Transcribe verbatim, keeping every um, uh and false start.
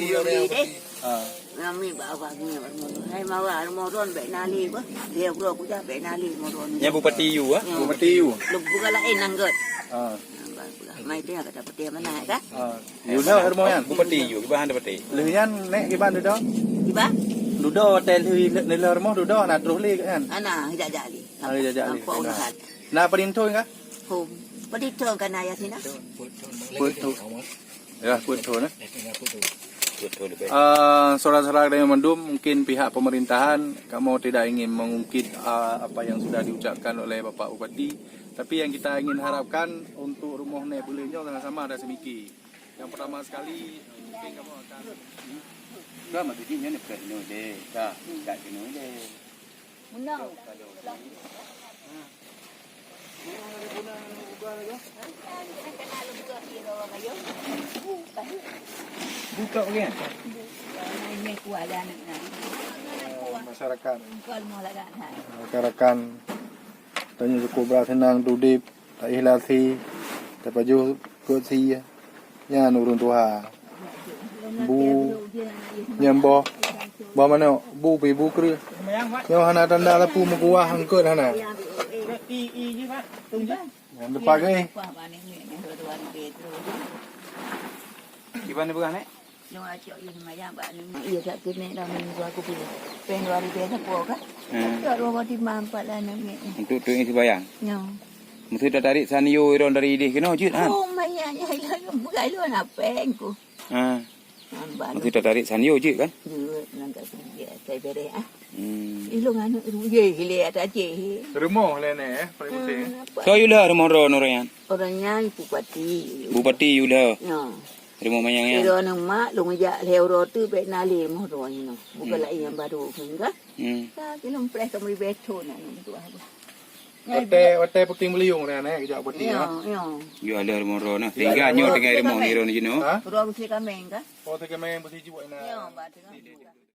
Beli deh. Ha. Nami bak awak ni, bak rumoh. Hai, mawa rumoh ron bèk na lé beuh. Dia bro kuja bèk na lé rumoh ron. Nyan Bupati Yu, ah? Ya. Bupati Yu. Lebu galak eh nanggot. Ha. Mai dia kata peti mana, kan? Ha. Yu lah rumoh nyan. Bupati Yu, kiban ada peti. Lheuh nyan nek kiban dudoe? Kiban? Dudoe hotel lheuh, lheuh rumoh dudoe na troh lé kan? Ana, jak-jak lé. Ah, jak-jak lé. Nampak unahan. Na perintah kah? Hom. Perintah kan ayah sini. Betul. Ya, betul, eh. Ah, saudara-saudara dari mandum, mungkin pihak pemerintahan, kamoe tidak ingin mengungkit, ah, apa yang sudah diucapkan oleh Bapak Bupati. Tapi yang kita ingin harapkan untuk rumoh nek buleuen nyoe sama-sama ada semiki. Yang pertama sekali, mungkin kamoe akan. Dah, maksudnya ni bukan sinoe deh. Dah, tak sinoe deh. Menang. Buka bagian. Masyarakat. Rakan-rakan, tanyoe syukur brat seunang udép, taikhlasi, tapajoh kot sie. Nyan ureueng tuha. Bu, nyan boh, boh manok, bu pi bu kreueh. Nyoe hana tanda lapu meukuah eungkot hana. Nyan depan eh. Kiban ni peugah, Nek? Nyoe acok ie seumayang bak aneuk miet. Ie sak keuneuk dah minggu aku pilih. Peng dua ribu sapo kah? Hmm. Acok dua puluh lima empat lah aneuk miet. Untuk, untuk ie seumayang? Nyoe. Meusti tatarik sanyo iro dari ideh keunoe jeuet, han? Oh, maya nya ilo bukai lo na peng ku. Ha. Meusti tatarik sanyo jeuet, kan? Jeuet, nang ka seudia, kai bereh, ah. Hmm. Ilong aneuk ruye hile atas je. Rumoh le ne, eh, paling penting. So, yula rumoh ro nuryan. Orang nyan bupati. Bupati yula. Nyoe. Rumoh manyang nyan. Iro aneuk mak, lôn jak lhèe uroe teuk bèk na lé rumoh droe nyoe. Bukan laén nyang barô, kan? Hmm. Ka, keuneuk preh ka meuri bèe thôn aneuk meutuah. Watèe, watèe puting beliung nyan, eh, jak puting, ya. Ya, ya. Yo ada rumoh droe nah. Tinggal nyoe tinggal rumoh ni ro ni jinoe. Ha? Uroe beusi kameng, kan? Oh, tinggal main beusi juak nah. Ya, bak tengah.